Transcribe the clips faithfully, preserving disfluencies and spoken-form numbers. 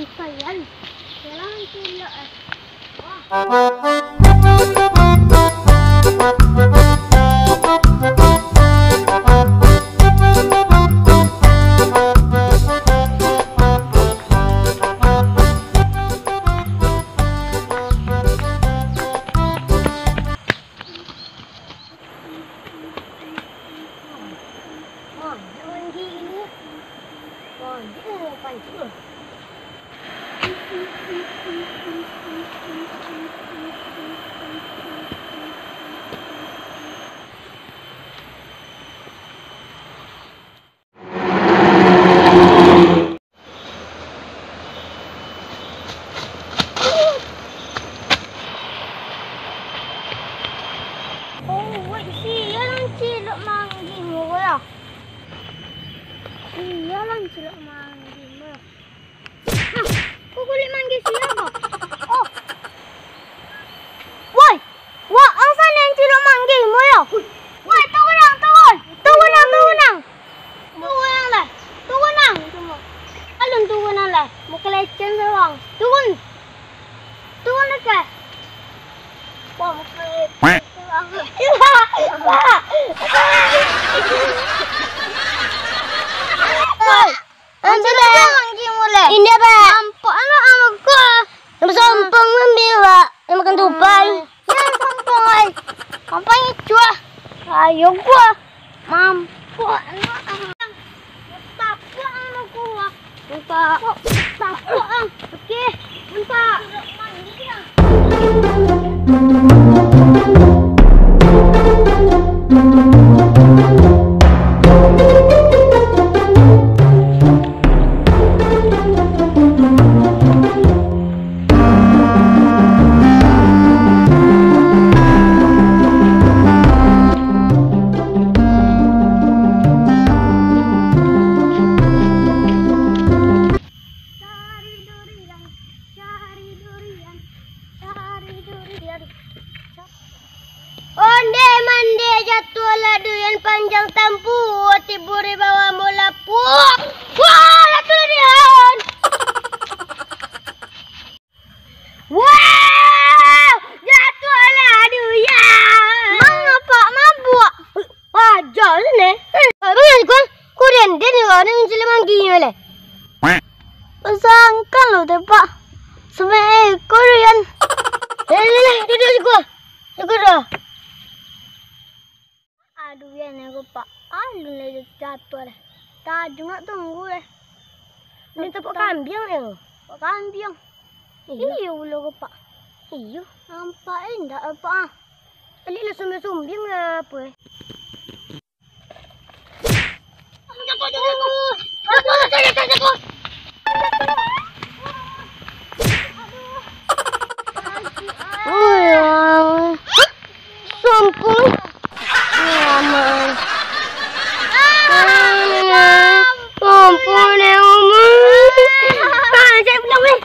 Sayang, jalan cilok, eh. Oh, wait, sia lah cilok manggih mo yo. Sia lah cilok manggih mo yo. Nah, kok kulik manggih sia ko? Oh. Woi, waang sanan cilok manggih mo yo. Woi, turun ang, turun. Turun ang, turun ang. Turun ang lah. Turun ang. Alun turun ang lah. Muko lecen se waang. Turun. Turun dek. Wah, muko lecen. Woi. Anjir, Bang. Indak, Bang. Mampok anak aku. Yang sompong ambil, Bang. Yang makan tupai. Ya, sompong, ai. Apa itu, ah? Ayo, gua. Mampok anak aku. Tapuk anak gua. Nampak. Tapuk, ah. Oke, nampak. Cari durian, cari durian, cari durian. Onde mande jatuahlah durian panjang tampuah, tibo di bawah molapuak. Wah, jatuah durian! Wah, jatuahlah durian! Manga, Pak, mabuak? Aja ni. Eh, abang, kau, kau denden ni, kau ni mancilok manggih ni, leh. Pasangkan lo tu, Pak. Sampai ekor durian. Eh, leh, leh, duduak siko. Siko dah. Aduh, ya, ni aku, Pak. Alun lah jatuah deh. Tajam nak tunggu deh. Ni tapak kambiang, eh. Tapak kambiang. Iyo. Iyo, ulo ko, Pak. Iyo. Nampak indak, Pak, ah. Baliak lah sumbiang-sumbiang lah, apa, eh. Sumpung. Ya, Mang. Sumpung, ya, Mang. Ah, saya pulang, weh.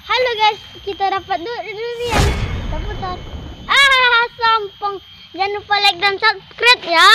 Halo guys, kita dapat du-, durian. Kita putar. Ah, sompong. Jangan lupa like dan subscribe ya.